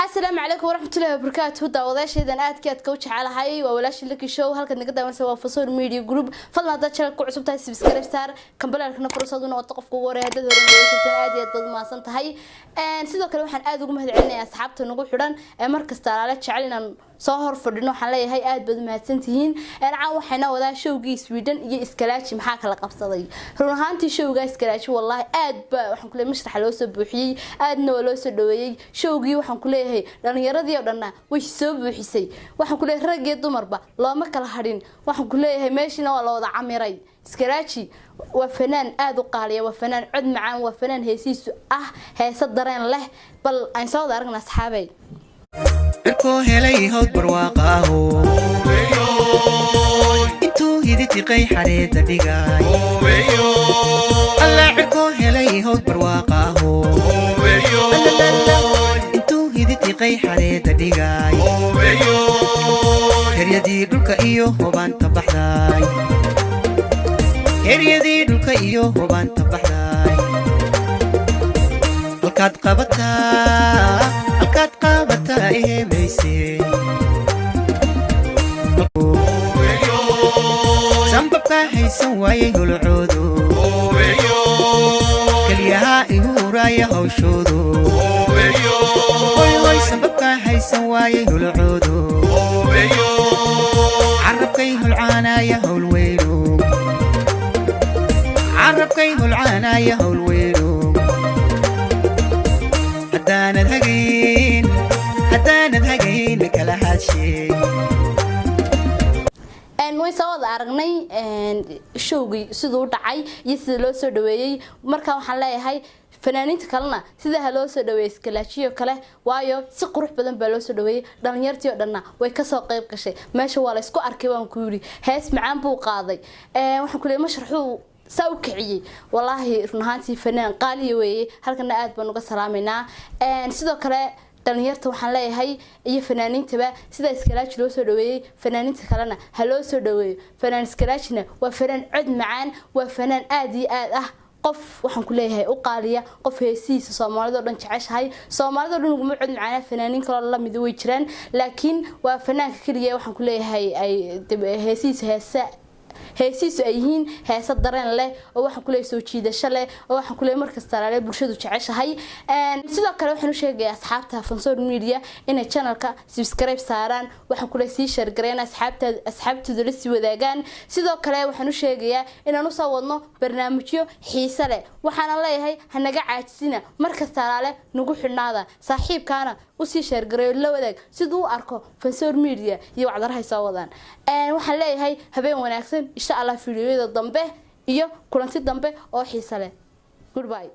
Asalaamu calaykum waraxmatullahi wabarakaatuhu. Daawadayaashaydan aadka aadka u jecelahay, waa walaashii Lucky Show. Halkaad naga daawanaysa waa Fasoor Media Group. Fadlan haddaad channel ku cusub tahay, subscribe saar, gambaleelkana fursad u noqoto qofka ugu horeeya. Haddaad hore nooga joogtaan, aad iyo aad baad umahadsan tahay. Sidoo kale waxaan aad ugu mahad celinayaa asxaabta nagu xidhan ee markasta alaale jecel inaan soo hor fadhino. Waxaan leeyahay aad baad umahadsantihiin. Caan waxayna wadaa showgii Sweden iyo Iskalaaji. Maxaa kala qabsaday? Run ahaantii showgaa Iskalaaji wallaahi aad ba waxaan kuleeyahay mashraxa loo soo buuxiyey, aadna waa loo soo dhaweeyey showgii. Waxaan kuleeyahay dhalinyaradii oo dhanna way soo buuxisay. Waxaan kuleeyahay rag iyo dumarba looma kala hadhin. Waxaan kuleeyahay meeshiina waa la wada camiray. Iskalaaji waa fanaan aada u qaaliya, waa fanaan cod macaan, waa fanaan heesiisu ah heese dareen leh. Bal aan soo wada aragna, asxaabey. Cirkoo helay hawd barwaaqaaho, intuu hiditiqay xareedda dhigay Alla. Cirkoo helay hawd barwaaqaaho, intuu hiditiqay xareedda dhigay, heryadii dhulka iyo hobaanta baxday, heryadii dhulka iyo hobaanta baxday. Halkaad qabataa, halkaad qabataa ehemayse. Sambabkaa haysan waayay holocoodu, keliyahaa igu huraaya hawshoodu. Hoy hoy, sambabkaa haysan waayay holocoodu, carabkay holcaanaya howlweyno, carabkay holcaanaya howlweyno. Haddaanad hagayn, haddaanad hagayn, kala haadshee. Way soo wada aragnay showgii siduu u dhacay iyo sida loo soo dhaweeyey. Marka waxaan leeyahay fanaaniinta kalena sida ha loo soo dhaweeyey Iskalaajiyo kale, waayo si qurux badan baa loo soo dhaweeyey. Dhalinyartii oo dhanna way kasoo qayb gashay meesha, waa la isku arkay. Waan ku yidhi hees macaan buu qaaday. Waxaan ku leeyahay mashraxuu saa u kiciyey. Walaahi run ahaantii fanaan qaaliya weeye. Halkana aad baan uga salaameynaa. Sidoo kale dhalinyarta waxaan leeyahay iyo fanaaniintaba, sida Iskalaaji loo soo dhaweeyey fanaaniinta kalena ha loo soo dhaweeyo. Fanaan Iskalaajina waa fanaan cod macaan, waa fanaan aada iyo aad ah qof waxaan ku leeyahay u qaaliya, qof heesihiisa Soomaalida o dhan jeceshahay. Soomaalida o dhan uguma cod macaana, fanaaniin kaloo lamid way jiraan, laakiin waa fanaanka keliya waxaan ku leeyahay ay heesihiisa heese heesihiisu ay yihiin heese dareen leh oo waxaan kuleeyahay soo jiidasho leh oo waxaan kuleeyahay markasta alaale bulshadu jeceshahay. Sidoo kale waxaan u sheegayaa asxaabta Fansor Media inay channelka subscribe saaraan, waxaan kuleeyahay sii share gareeyaan, asxaabta asxaabtooda la sii wadaagaan. Sidoo kale waxaan u sheegayaa inaan usoo wadno barnaamijyo xiise leh. Waxaana leeyahay hanaga caajisina, markasta alaale nagu xidhnaada, saaxiibkaana usii share gareeyo, la wadaag siduu u arko Fansor Media iyo wacdarahay soo wadaan. Waxaan leeyahay habeen wanaagsan, insha Allah fiidiyoyada dambe iyo kulanti dambe oo xiise leh. Goodbye.